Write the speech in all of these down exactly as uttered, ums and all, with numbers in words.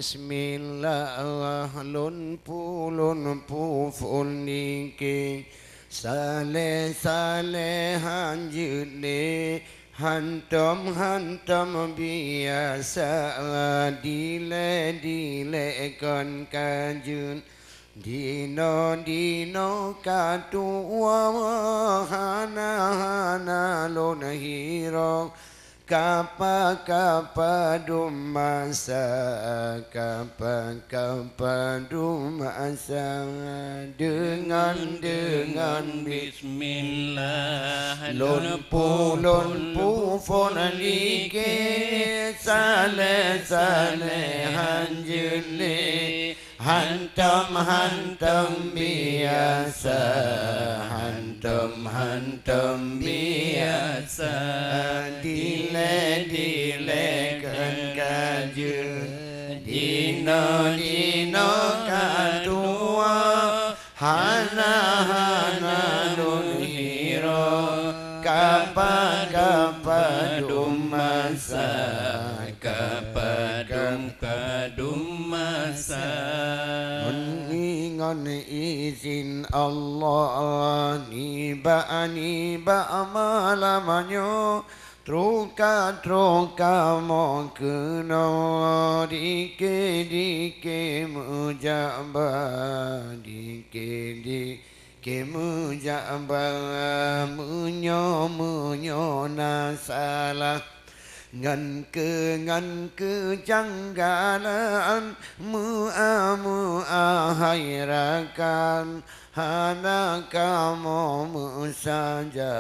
Bismillah, lôn pulôn pufôn like, saleh-saleh hanjeuet lé, hantom-hantom biasa, dilée-dilée kon ka jeuet. Dinoe-dinoe ka tuwoe, hana-hana lôn hirok, kapa-kapa dum masa, kapa-kapa dum masa. Deungon-deungon bismillah, lôn pulôn pufôn like, saleh-saleh hanjeuet lé, hantom-hantom biasa, hantom-hantom biasa, dilée-dilée kon ka jeuet. Dinoe-dinoe ka tuwoe, hana-hana lôn hirok, kapa-kapa dum masa, kapa dum padum masa. Ngon, ngon izin Allah, nibak, nibak malam nyoe, troh ka, troh kamoe keunoe, dike-dike meujak ba, dike-dike meujak ba, meunyoe, meunyoe na salah. Ngon keu, ngon keucanggalahan, meu-a, meu-a hai rakan, hana kamoe meusaja,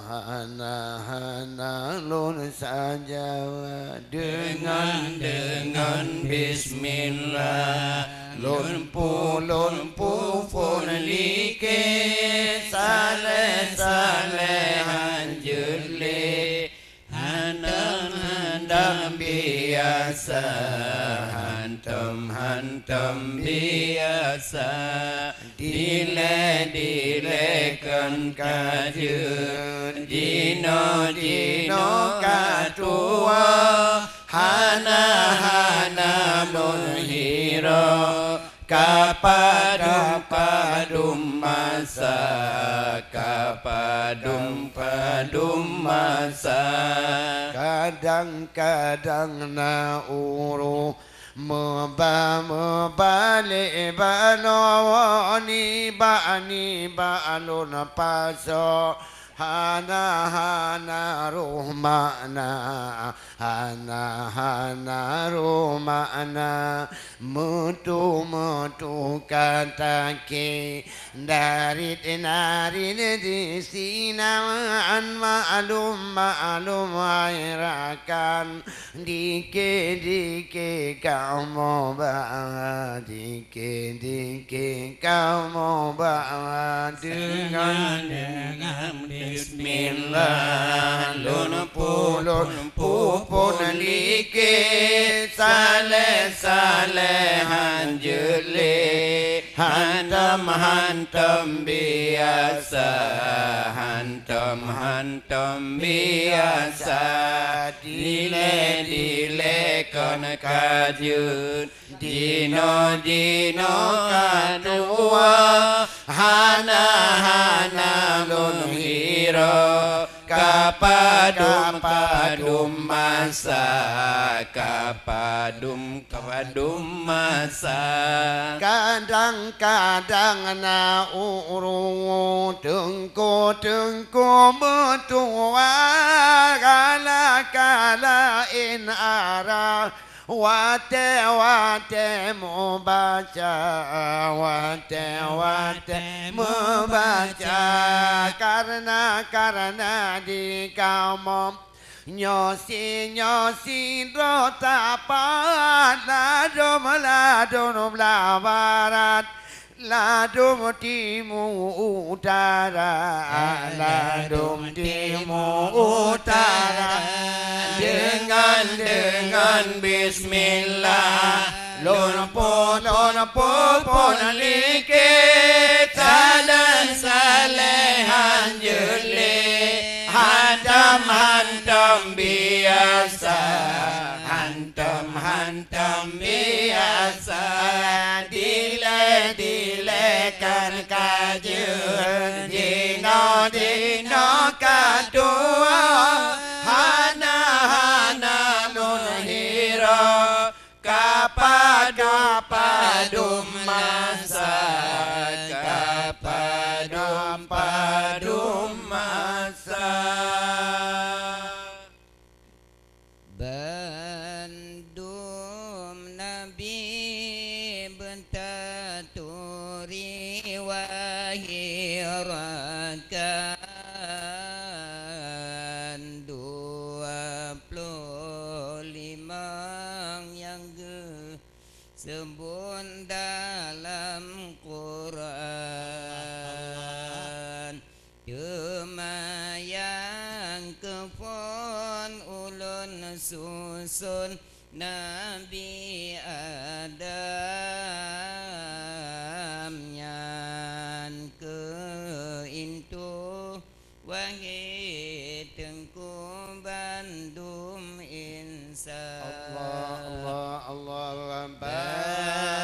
hana, hana lôn saja. Deungon, deungon bismillah, lôn pulôn pufôn like, saleh-saleh hanjeuet lé, hantom-hantom biasa, hantom-hantom biasa, dilée-dilée kon ka jeuet. Dinoe-dinoe ka tuwoe, hana-hana lôn hirok, kapa dum padum masa, kapa dum padum masa. Kadang-kadang na uroe meuba, meuba lé baloe, nibak, nibak lôn pasoe, hana, hana roh makna, hana, hana roh makna. Meutu, meutu ka takée, darit-narit disinan, maklum, maklum hai rakan, dike-dike kamoe ba, dike-dike kamoe ba. Deungon, deungon bismillah, lôn pulôn pufôn like, saleh-saleh hanjeuet lé, hantom-hantom biasa, hantom-hantom biasa, dilée-dilée kon ka jeuet. Dinoe-dinoe ka tuwoe, hana-hana lôn hirok, kapa dum, kapa dum masa, kapa dum, kapa dum masa. Kadang-kadang na uroe teungku-teungku meutuwah, kala-kala in arah, watée-watée mubaca, watée-watée mubaca, kareuna, kareuna di kamoe nyoe si, nyoe sidroe tapat, ladôm, ladôm blah barat, ladôm timu utara, ladôm timu utara. Deungon, deungon bismillah, lôn pulôn, lôn pulôn like, saleh-saleh hanjeuet lé, hantom-hantom biasa, hantom-hantom Mantong biasa dilée-dilée kan ka jeuet, jinoe-jinoe ka tuwoe, hana-hana meuhiro, ka padub-padub masa, ka padub-padub masa. Bandum nabi beutaturi wahé rakan, dua ploh limong nyang geuseubut dalam Quran. Teuma nyang keuphon ulôn suson Nabi Adam, nyan keuh intu wahé Teungku bandum insan. Allah, Allah, Allah, Allah.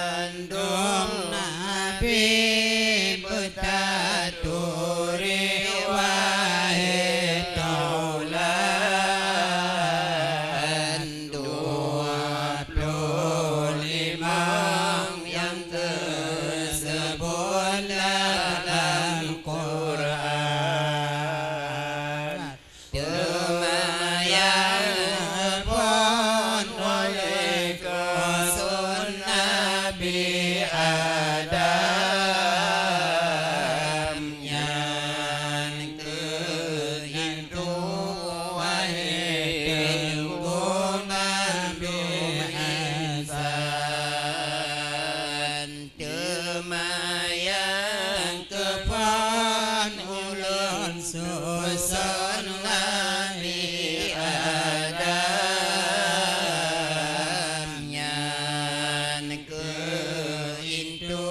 Bandum nabi beutaturi wahé taulan, dua ploh limong nyang teuseubut dalam Quran. Teuma nyang phon ulée keu son Nabi Adam, nyan keuh intu wahé Teungku bandum insan. Teuma nyang keuphon ulôn suson Nabi Adam, nyan keuh intu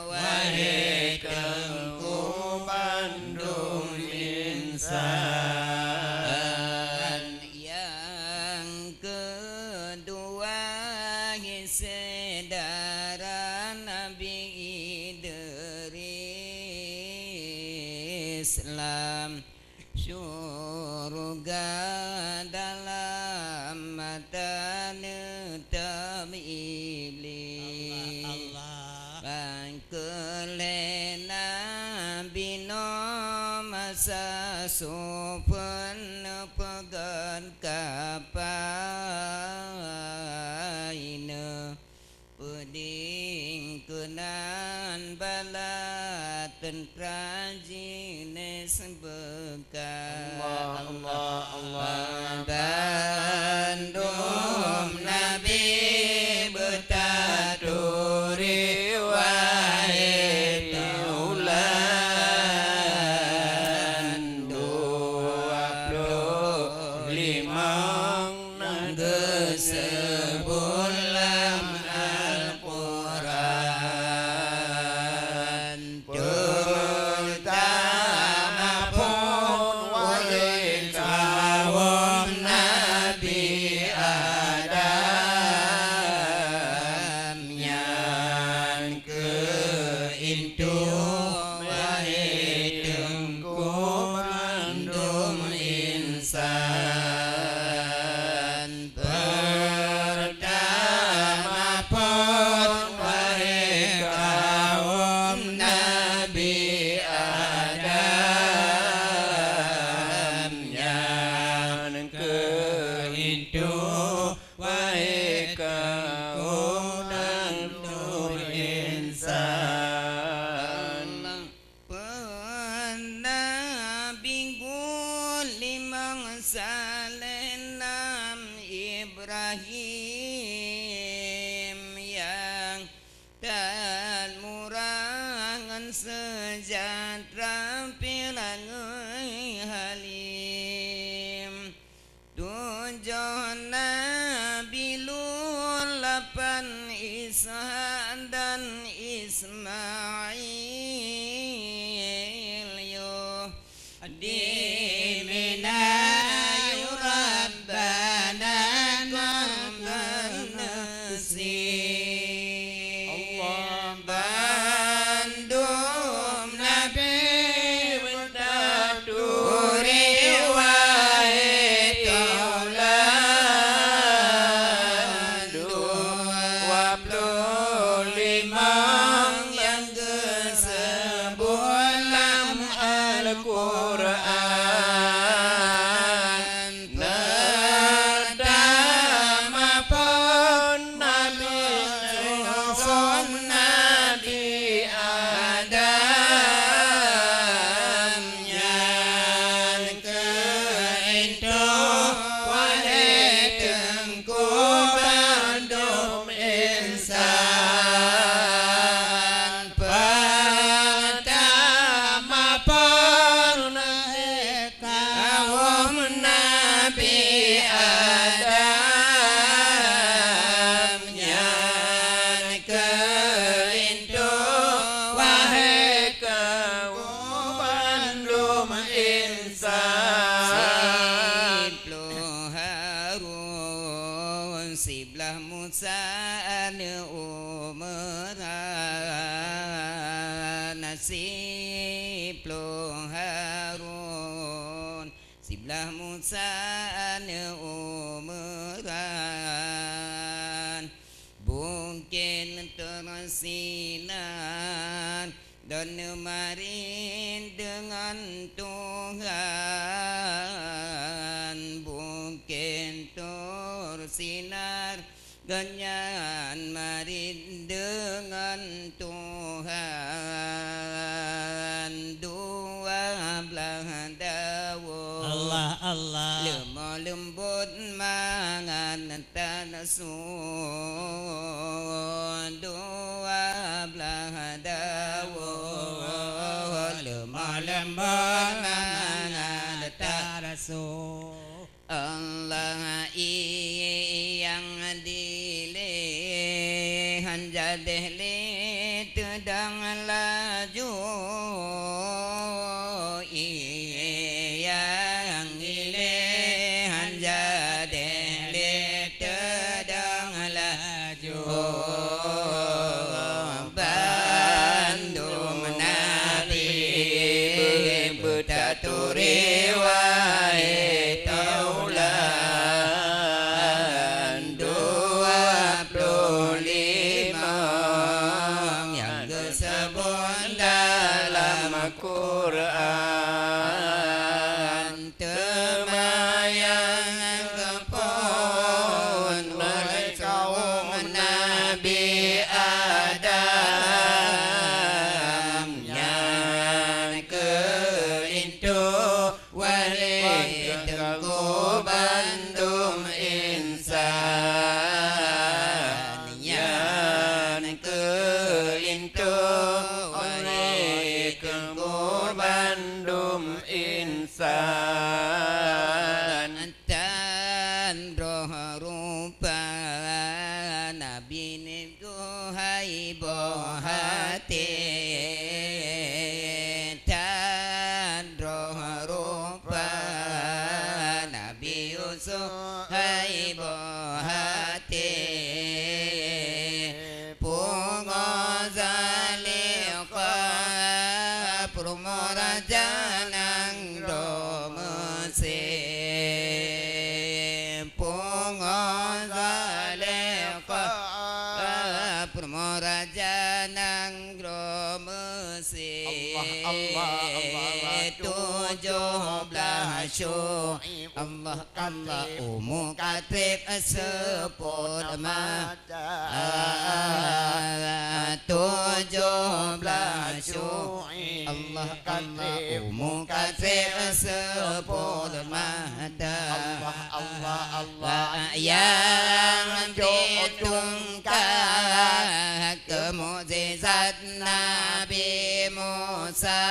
wahé Teungku bandum insan. Nyang keudua, syedara Nabi Idris, lam syeuruga dalam mata neutôb Iblih. Allah, Allah. Ban keu lé Nabi Nuh masa sufeun neupeugöt kapai, neupeuding keunan bala teuntra jinéh beuka. Allah, Allah, Allah. Bandum nabi beutaturi wahé taulan, dua ploh limong na geuseubut lam Al-Quran. Peutama phon wahé kawöm Nabi Adam, nyan keuh intu wahé Teungku bandum insan. Peutama phon wahé kawöm Nabi Adam, nyan keuh intu wahé kawöm bandum insan. Peunabi geuh limong saleh nan Ibrahim, nyang that murah ngon seujahteura pih langöng halim. Tujoh Nabi Lut, lapan Ishak dan Ismail, yoh di Mina, yoh Rabbana, kon Al-Qur'an. Pertama pun Nabi Nuh, Nabi Adam, nyan keuh intu, wahai Teungku, bandum insan. Pertama pun kawom Nabi Adam, nyan keuh intu, wahai kawom bandum insan. Siploh Harun, siblah Musa aneuk Imran, siploh Harun, siblah Musa aneuk Imran. Bukét Tur Sinan, Geuneuk marit deungon Tuhan, Bukét Tur Sinan, gobnyan marit deungon Tuhan. Dua blaih daun, Allah, Allah, leumo leumbot mangat tan su, dua blaih daun, leumo leumbot mangat tan su. Allah, ié nyang dilée han jadeh lé teudong laju, ié nyang dilée han jadeh lé teudong laju. Bandum nabi beutaturi wahé taulan, dua ploh limong nyang geuseubot dalam Quran. Teuma nyang geuphon lé kawom Nabi Adam, nyan keuh linto wahé Teungku bandum insan. Nyan keuh linto wahé Teungku bandum insan. Tan droe rupa Nabi nibak haiboh até, tan droe rupa Nabi Yusuf haiboh até. Pungo Zaleukha, peurumoh raja nanggroe Meusé. Pungo Zaleukha, peurumoh raja nanggroe Meusé. Allah, Allah, Allah, Allah. Tujoh blaih syu'ib, Allah, Allah, umu ka treb seupôt mata. Tujoh blaih syu'ib, Allah, Allah, umu ka treb seupôt mata. Allah, Allah, Allah. Nyang jitungka keu mukjizat Nabi Musa,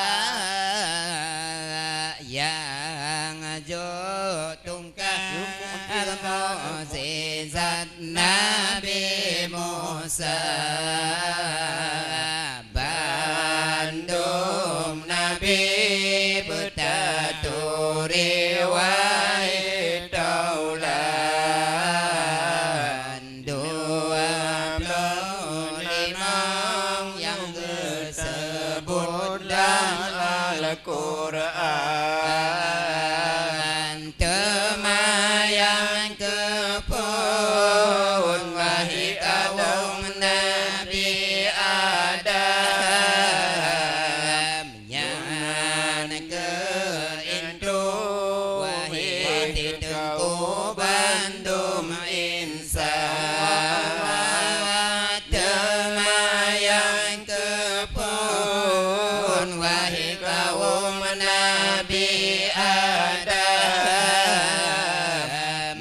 nyang jitungka mukjizat Nabi Musa. Bandum nabi beutaturi wahé taulan, dua ploh limong nyang geuseubot lam Al-Qur'an. Teuma nyang keuphon wahé kawom Nabi Adam, nyan keuh Wahai kaum Nabi Adam,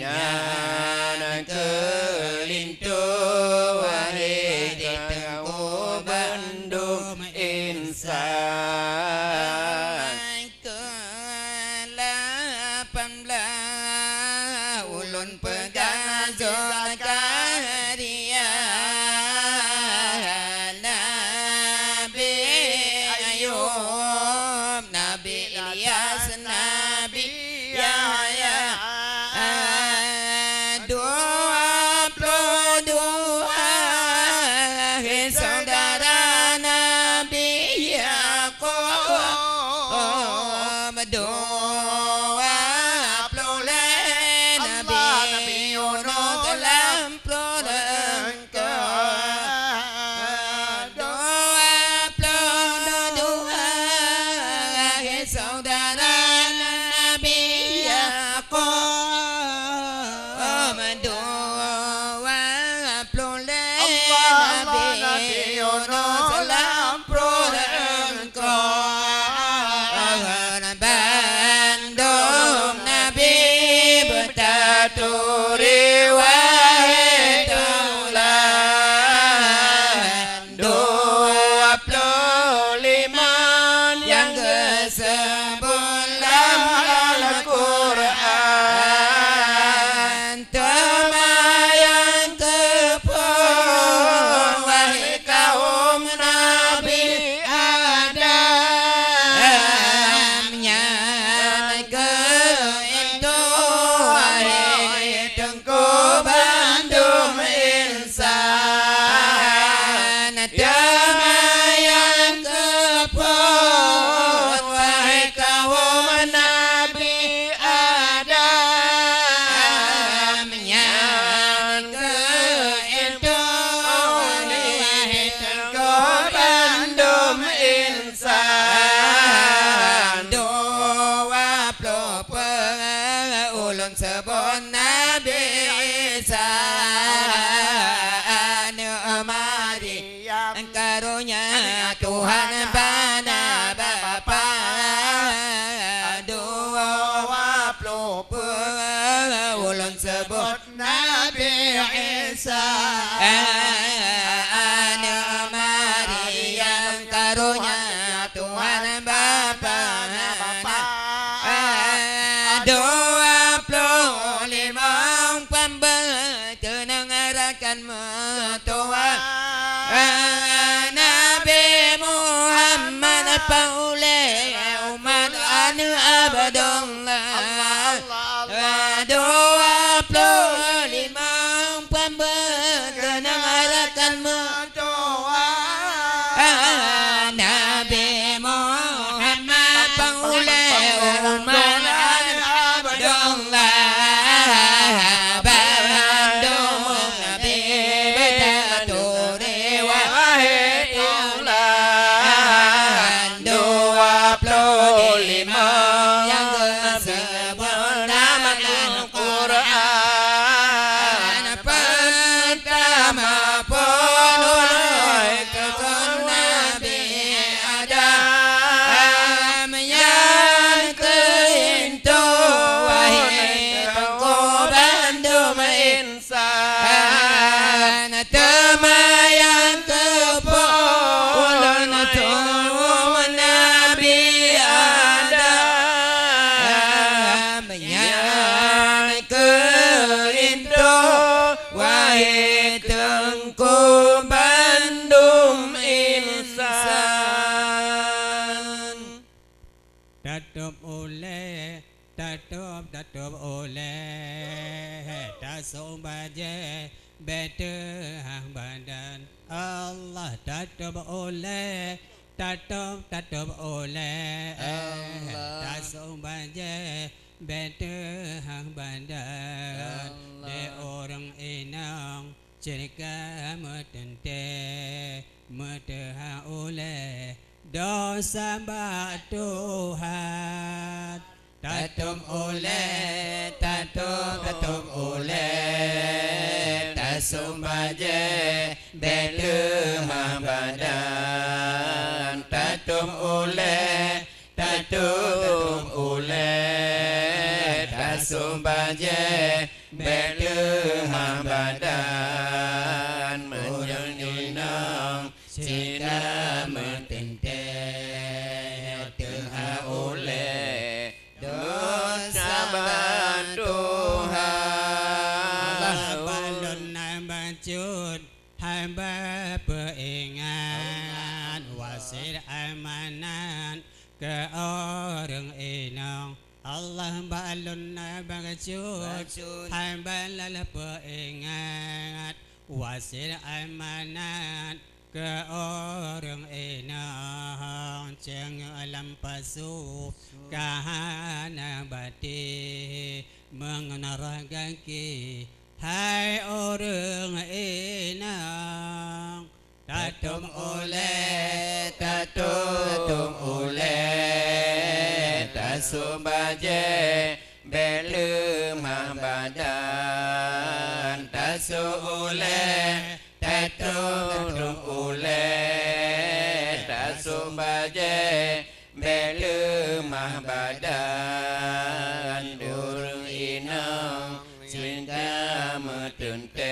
nyan keulinto, wahai kaum bandum insan. Keulapan blaih ulôn peugah Zakaria, Nabi Ayub, Nabi Ilyas, Nabi Yahya, dua ploh dua syedara Nabi Yakub, dua ploh lhèe Nabi Yunus, lam ploh Dua ploh dua syedara Nabi Yakub, dua ploh lhèe Nabi Yunus, lam pruet eungkôt. Bandum nabi beutaturi, wahé teulan, dua ploh lima nyang geuseubut lam Al-Qur'an. Teuma nyang keuphôn, wahé kaum Nabi Adam, nyan keuh indatu, wahé teungku bandum insan. Teuma nyang keuphôn, wahé kaum Nabi Adam, nyan keuh indatu, wahé teungku bandum insan. Dua ploh peue ulôn seubut Nabi Isa, aneuk Maria. Karonya Tuhan bana Bapa, dua ploh peue ulôn seubut Nabi Isa, aneuk Maria. Karonya Tuhan Bapa, dua ploh lima pambe- Teunang rakan meutuwah, Nabi Muhammad paulée umat aneuk Abdullah. Dua ploh lima pambe- teunang rakan meutuwah, Nabi Muhammad paulée umat aneuk Abdullah. Bandum nabi beutaturi, wahé teulan, dua ploh lima nyang geuseubut lam Al-Qur'an. Peurtama phôn ulôn keu Nabi Adam, nyan keuh indatu, wahé teungku bandum insan. Teuma nyang keuphôn ulôn keu Nabi Adam, nyan keuh indatu, wahé teungku bandum insan. Tatôb ulée, tatôb, tatôb ulée, tasôk bajée, bék teuhah badan. Allah, tatôb ulée, tatôb, tatôb ulée, Allah, tasôk bajée, bék teuhah badan. Allah. Di ureuëng inong ceureuka meuteuntée, meuteuhah ulée, desya bak Tuhan. Tatôb ulée, tatôb, tatôb ulée, tasôk bajée, bék teuhah badan. Tatôb Tatum ulée, tatum ulée, tasôk bajée, bék leumah badan. Meunyoe inong sida meuteuntée, teuha ulée, desya bak Tuhan. Allah, bak lôn na bacut haba peuingat, wasiet amanat keu ureuëng inong. Allah, bak lôn na bacut haba lôn peuingat, wasiet amanat keu ureuëng inong. Ceungeuk lam pasu ka hana bati, meungon roh gaki, hai ureuëng inong. Tatum ulée, tatum ulée, tasôk bajée, bék leumah badan. Tasôk ulée, tatum ulée, tasôk bajée, bék leumah badan. Ureuëng inong sida meuteuntée,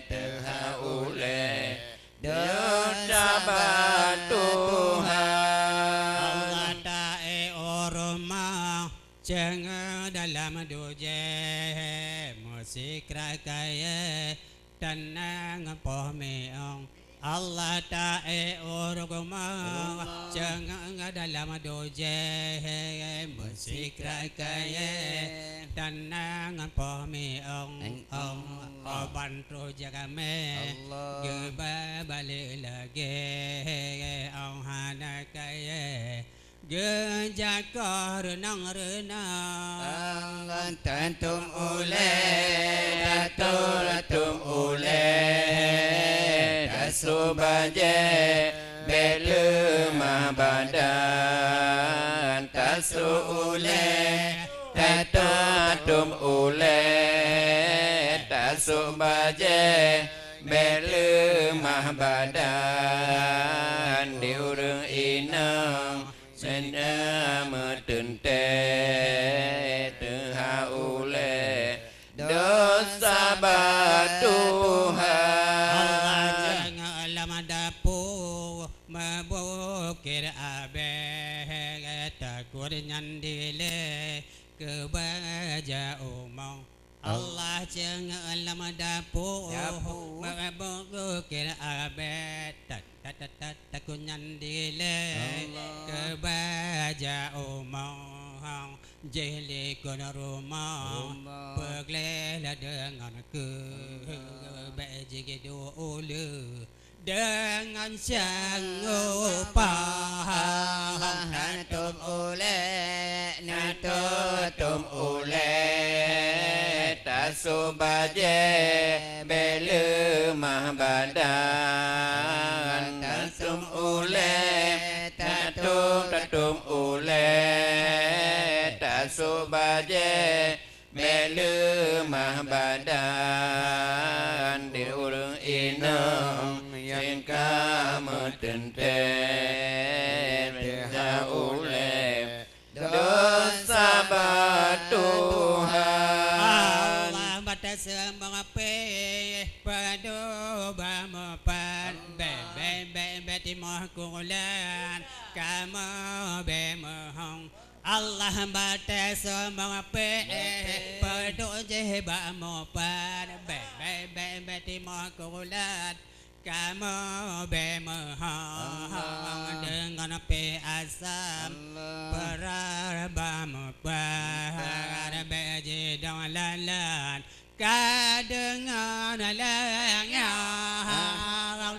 teuha ulée, desya bak Tuhan. Allah, taék u rumoh, ceungeuk dalam dujéh, meusikra kayée, teunang poh miong. Allah, taék u rumoh, ceungeuk dalam dujéh, meusikra kayée, teunang poh miong. Ong, ong, ban troh jagamé, geuba balek lagée, ong hana kayée, geujakoh reunong-reunong. Tatum ulée, tatum ulée, tasôk bajée, bék leumah badan. Tasôk ulée, tatum ulée, tasôk bajée, bék leumah badan. Di ureuëng inong sida meuteuntée, teuha ulée, desya bak Tuhan. Allah, ceungeuk lam dapu, meubukét abée, takot nyan dilée keu baja umong. Allah, ceungeuk lam dapu, meubukét abée, ta-, ta-, ta-, ta-, takot nyan dilée keu baja umong. Jih likot rumoh, peugleh lé deungon keuh, bék jigeudoe uleue deungon sanggoe pah. Tatum ulée, tatum ulée, tasôk bajée, bék leumah badan. Tatum ulée, tatum, tatum ulée, tasôk bajée, bék leumah badan. Di ureuëng inong nyang ka meuteuntée, teuha ulée, desya bak Tuhan. Allah, bak taseumeung pih, padub bak meupat, bék, bék, bék, bék timoh kulan, kamoe bék meuhong. Allah, bak taseumeung pih, padub jih bak meupat, bék, bék, bék, bék timoh kulan, kamoe bék meuhong. Deungon pih asam, peurah bak meupat, bék jidong lalan, ka deungon lagée.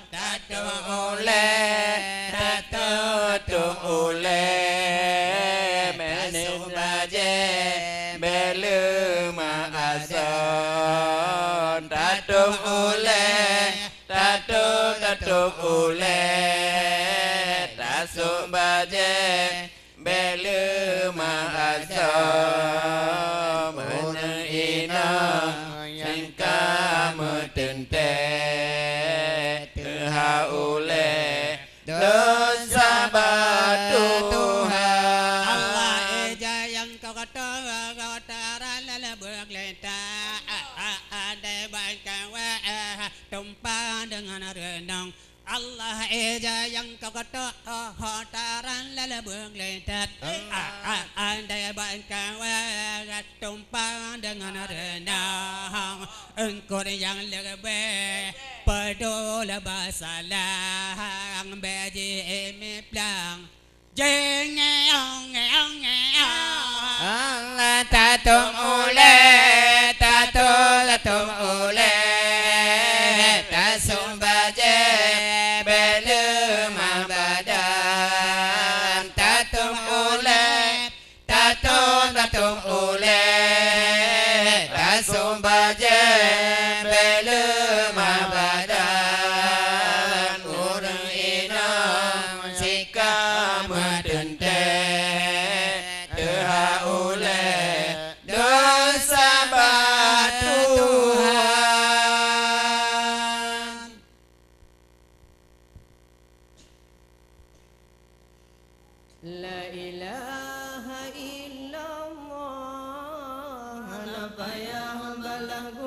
Tatum ulée, tatum ulée, bék leumah bajée, bék leumah asoe. Tatum ulée, tatum, tatum ulée, tasôk bajée, bék leumah asoe. Meunyoe inong nyang ka meuteuntée, teuha ulée, desya Kata ho taran lalu beungleutat. Andai bak kawat tumpang deungon reunong, eungkot nyang leubeh padub basalang bèk jimiplang. Jeng ngeong ngeong ngeong. Allah tatom ulèe, tatom tatom ulèe, tasumba jeh bèk leumah badan. Tatom ulèe, tatom tatom ulèe, tasumba jeh bèk leumah badan. Ureueng inong sika meuteuntèe teuhah ulèe desya bak Tuhan. La ilaha illallah, hana payah balagu.